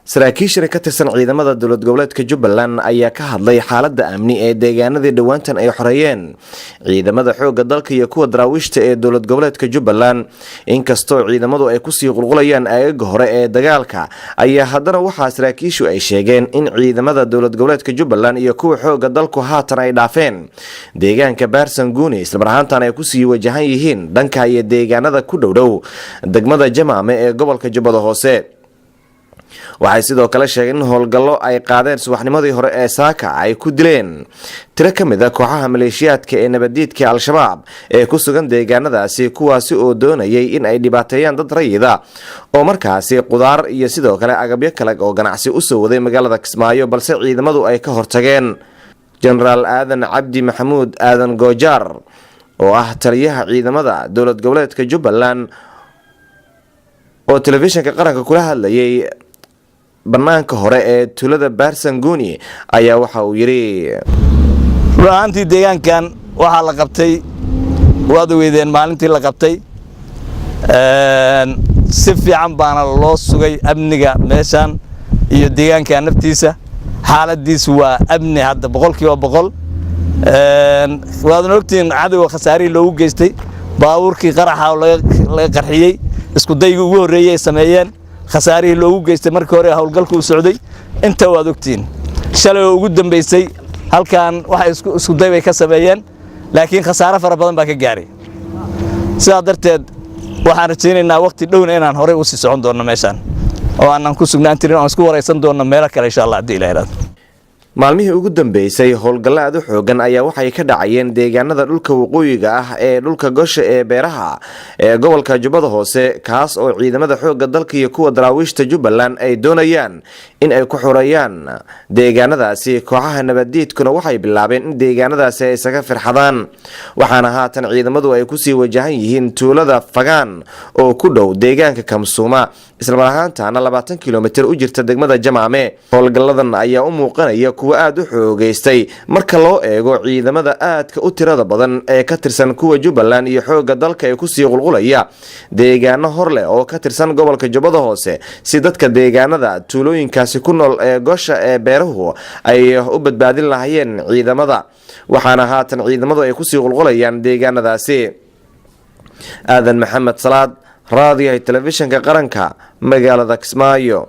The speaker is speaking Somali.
Saraakiishani ka tirsan ciidamada dowlad goboleedka Jubbaland ayaa ka hadlay xaalada amni ee deegaanadii dhowaantan ay xoreeyeen ciidamada xoogga dalka iyo kuwa daraawiishta ee dowlad goboleedka Jubbaland. Inkastoo ciidamadu ay kusii qulqulayaan aagaga hore ee dagaalka, ayaa haddana waxaa saraakiishu ay sheegeen in ciidamada dowlad goboleedka Jubbaland iyo kuwa xoogga dalku haatan ay dhaafeen deegaanka Baarsanguuni, islamar ahaantan ay kusii wajahan yihiin dhanka iyo deegaanada ku dhowdhow degmada Jamaame ee gobolka Jubbada Hoose. Waxay sidoo kale sheegeen in howlgallo ay qaadeen subaxnimadii hore ee saaka ay ku dileen tiro ka mid a kooxaha maleeshiyaadka ee nabadiidka Al-Shabaab ee ku sugan deegaanadaasi, kuwaasi oo doonayay in ay dhibaateeyaan dad rayida oo markaasi qudaar iyo sidoo kale agabyo kale oo ganacsi usoo waday magaalada Kismaayo, balse ciidamadu ay ka hortageen. Jenaraal Aadan Cabdi Maxamuud Aadan Goojaar oo ah taliyaha ciidamada dowlad goboleedka Jubbaland oo telefishinka qaranka kula hadlayay banaanka hore ee tuulada Baarsanguuni ayaa waxa uu yidhi: Run ahaantii, deegaankan waxaa la qabtay waad ogeydeen maalintii la qabtay. Si fiican baana loo sugay amniga meeshan iyo deegaanka naftiisa. Xaaladiisu waa amni hadda 100%. Waadna ogtihiin cadowga khasaarihii loogu geystay, baabuurkii qaraxa oo laga qarxiyey, isku daygii ugu horreeyey ay sameeyeen, khasaarihii loogu geystay markii hore howlgalku u socday, inta waad ogtihiin. Shalay oo ugu dambaysay halkan waxay isku day bay ka sameeyeen, laakiin khasaare fara badan baa ka gaaray. Sidaa darteed waxaan rajaynaynaa waqti dhowna inaan horey usii socon doonno meeshaan oo aanan ku sugnaan tirin, oon isku waraysan doonno meelo kale, insha Allah, haddii Ilaah yiraahdo. Maalmihii ugu dambeysay howlgallo aad u xoogan ayaa waxay ka dhacayeen deegaanada dhulka waqooyiga ah ee dhulka gosha ee beeraha ee gobolka Jubbada Hoose, kaas oo ciidamada xoogga dalka iyo kuwa daraawiishta Jubbaland ay doonayaan in ay ku xoreeyaan deegaanadaasi. Kooxaha nabadiidkuna waxay bilaabeen in deegaanadaasi ay isaga firxadaan, waxaana haatan ciidamadu ay kusii wajahan yihiin tuulada Fagaan oo ku dhow deegaanka Kamsuuma, islamar ahaantaana 20 kilomitir u jirta degmada Jamaame. Howlgalladan ayaa u muuqanaya kuwa aada u xoogeystay marka loo eego ciidamada aadka u tirada badan ee ka tirsan kuwa Jubbaland iyo xoogga dalka ee kusii qulqulaya deegaano hor leh oo ka tirsan gobolka Jubbada Hoose, si dadka deegaanada tuulooyinkaasi ku nool ee gosha ee beeruhu ay u badbaadin lahayeen ciidamada. Waxaana haatan ciidamadu ay kusii qulqulayaan deegaanadaasi. Aadan Maxamed Salaad, raadiyaha telefishinka qaranka, magaalada Kismaayo.